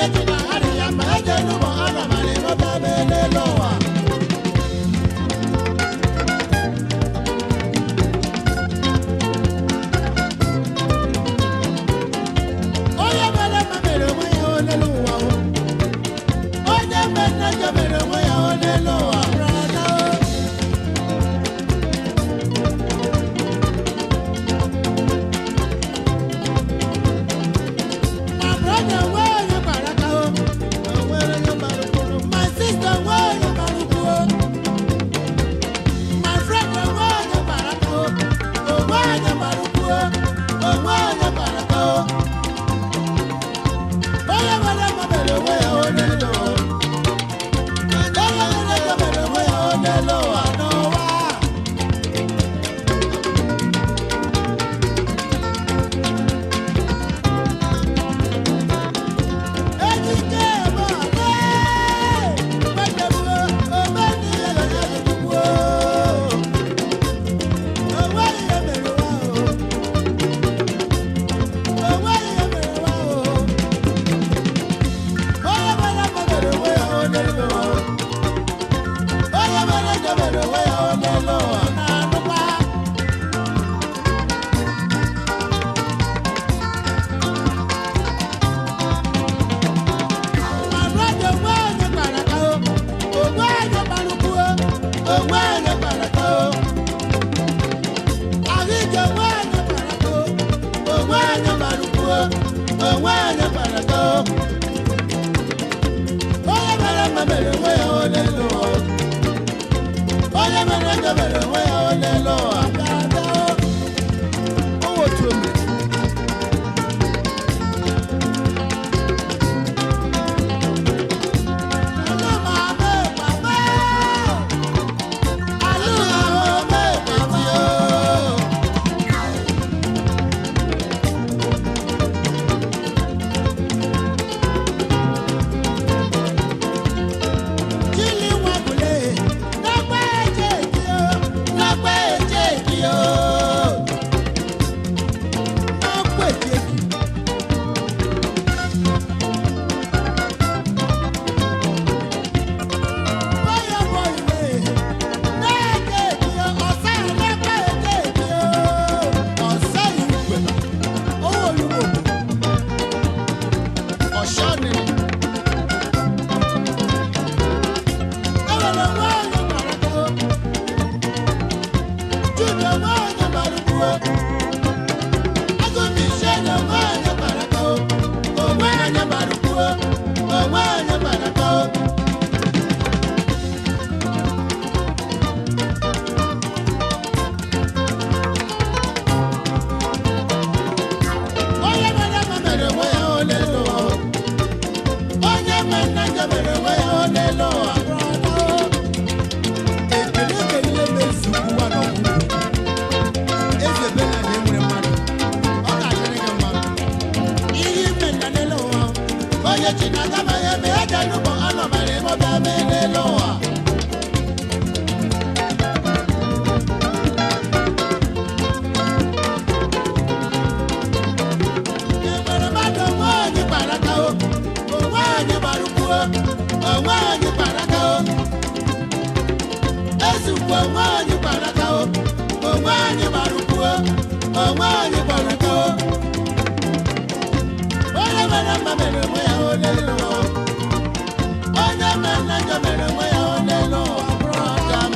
Onye ji na arị ya ma eje n'ụgbọ anọmara ịmụba mee n'elu ụwa. Onye mere mma mere onwe ya o n'elu ụwa o. Onye mere njọ mere onwe ya o n'elu ụwa. Brother o. My brother, where you baraka o? My sister, where you baruku o? My friend, where you baraka o? Where you baruku o? Where you baraka o? Onye nwere mma mere onwe ya o n'elu ụwa. Onye nwere ego mere onwe ya o n'elu ụwa n'ụwa. Ejike ebe ọla, nwanne m o, omeni ya ya Chukwu o. O nweghị ihe mere ụwa o. O nweghị ihe mere ụwa o. Onye mere mma mere onwe ya o n'elu ụwa. Onye mere njọ mere onwe ya o n'elu ụwa. Na-anụkwa. My brother, onwe onye kpara aka o. Onwe onye kpara ukwu o. Onwe onye kpara aka o. Ahụike onwe onye kpara aka o. Onwe onye kpara ukwu o. Onwe onye kpara aka o. Onye mere mma mere onwe ya o n'elu ụwa. Onye mere njọ mere onwe ya o n'elu ụwa. Bịa o. O otu o mere. Ọ̀ṣọ́ni. Onye mere mma mere onwe ya o n'elu ụwa. Onye mere njọ mere onwe ya o n'elu ụwa. Ekele ekelele m ezugbo ụwa n'ọgwụgwụ. Eze Bernard enwere mmadụ. Ọ ga-adịrị gị mma. Ihe ime nna n'elu ụwa. Onye chi na-aga ma ya eme eje n'ụgbọ anọmara ịmụba mee n'elu ụwa. Enwere mmadụ onwe onye kpara aka o. Onwe onye gbara ukwu o. Onwe onye kpara aka o. Ezukwu onwe onye kpara aka o. Onwe onye gbara ukwu o. Onwe onye gbara aka o. Onye mere mma mere onwe ya o n'elu ụwa. Onye mere njọ mere onwe ya o n'elu ụwa. Brọda m.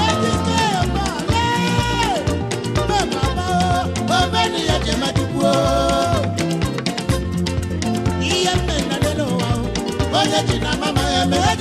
Ejike ebe ọla, ebe baba o, omeni ya ji machukwu o. Ihe mme na n'elu ụwa o, onye ji na mama ya mee.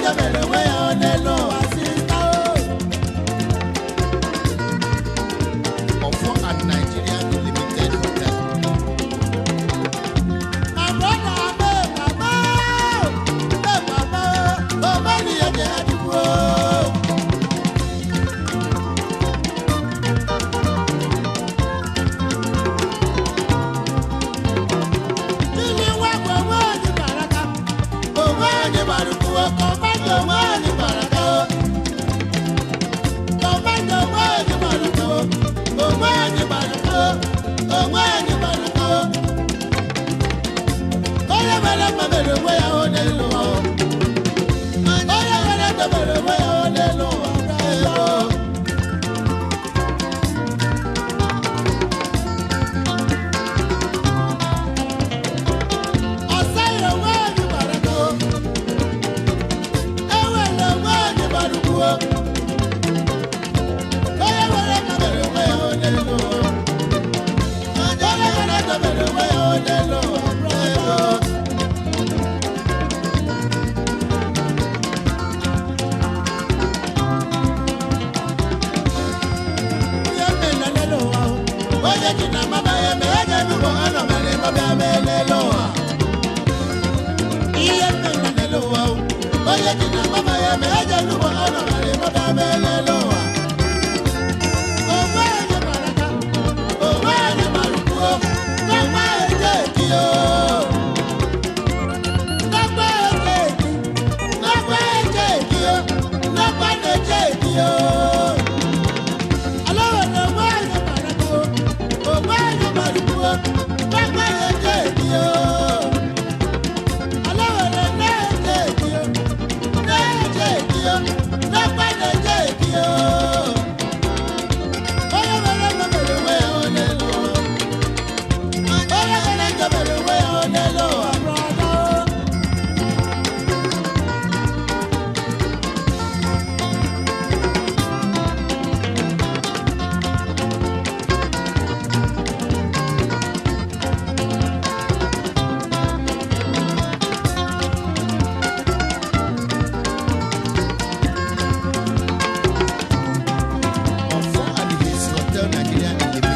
njọ mere onwe ya n'elu ụwa, sister o. Ọfọ and Nigeria Limited Hotel. My brother, mee mama o, mee mama o, o meri ya dị adịgbu o. Mmiri nwa bụ onwe anyị gbara aka, onwe anyị gbara ụkwụ, kọmanda onwe anyị gbara aka o. Kọmanda onwe anyị gbara ụkwụ, onwe anyị gbara ụkwụ, onwe anyị gbara ụkwụ. Onye mere mma mere onwe ya o n'elu ụwa o. Onye mere njọ mere onwe ya o n'elu ụwa o. Ọsai onwe anyị gbara aka o. Ewele onwe anyị gbara ugwu o. Onye nwere aka mere onwe ya o n'elu ụwa. Onye nwere aka mere onwe ya o n'elu ụwa. Ihe mmemme n'elu ụwa o. Onye ji na mama ya eme, onye n'ụwa ọ nọ mere mama ya mee n'elu ụwa. Ihe mmemme n'elu ụwa o. Onye ji na mama ya eme, onye n'ụwa ọ nọ mere mama ya mee n'elu ụwa. Onwe anyị gbara aka, onwe anyị gbara ụkwụ o. N'ọgba eje eki o. N'ọgba eje eki, n'ọgba eje eki o. N'ọgba na-eje eki o. Ọfọ and his Hotel Nigeria Limited.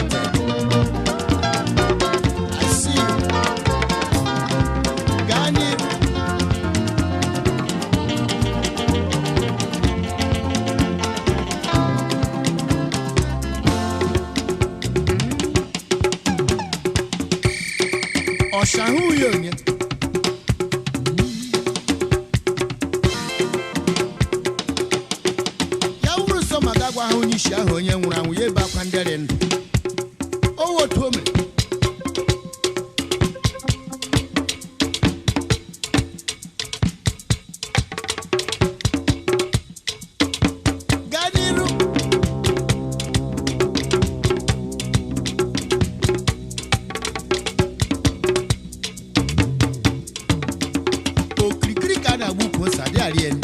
I see you. Gaa n'iru. Ọ̀ṣàhún uyo onye. Ya wuru sọ ma ga gwa ha onye isi ahụ onye nwụrụ anwụ ya ebe akwa ndị dị ndụ. O otu o mere. Gaa n'iru. Okirikiri ka a na-agba ukwu ose adịghị arị elu.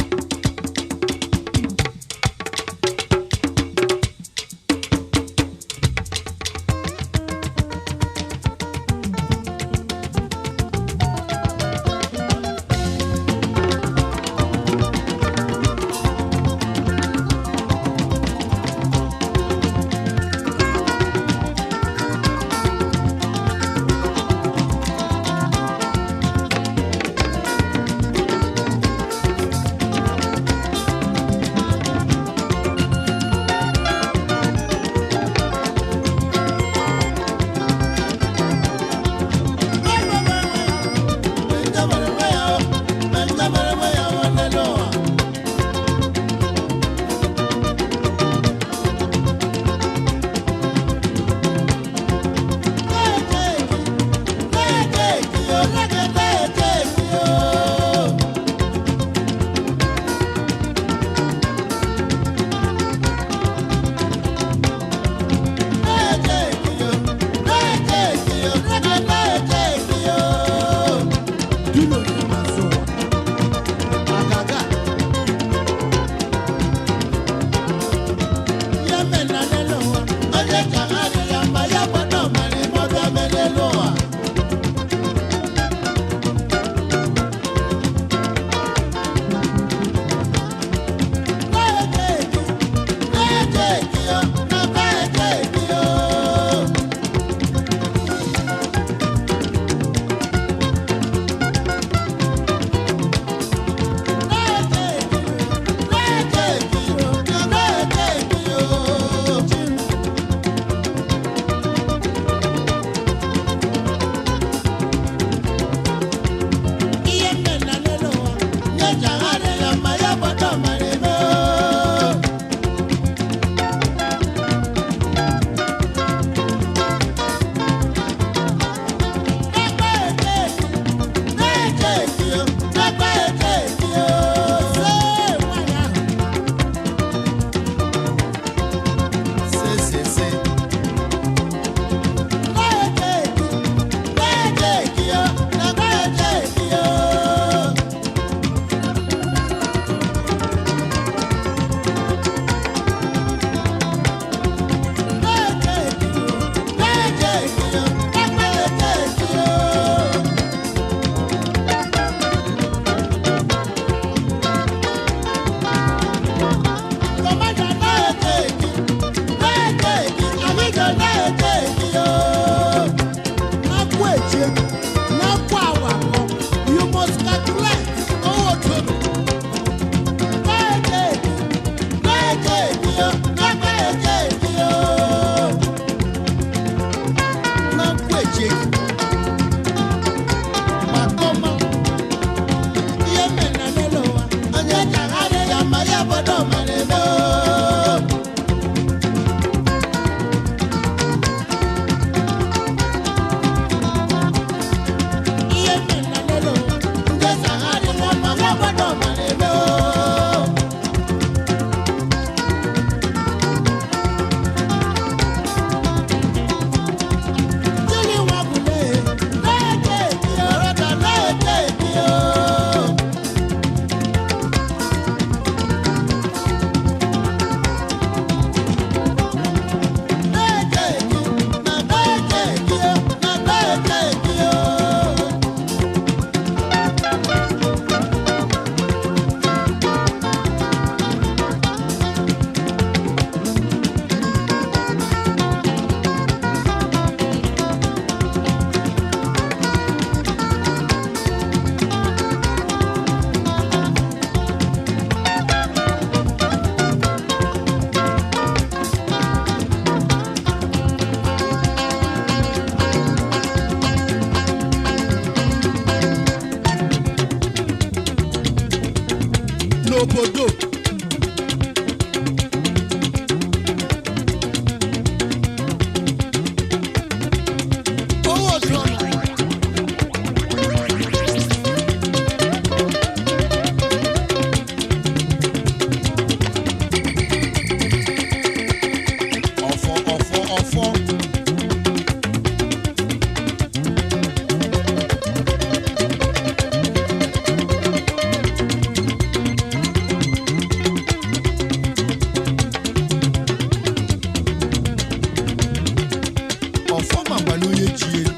N'obodo owó otu ọnụ. Ọfọ, ọfọ, ọfọ. Ọfọ makwala onye ji elu.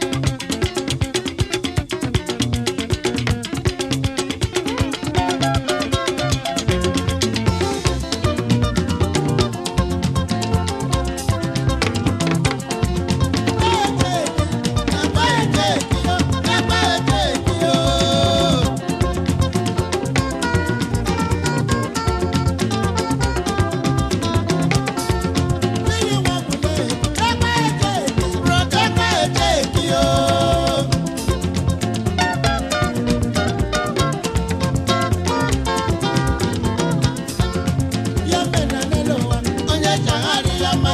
Onye chagharị ya ma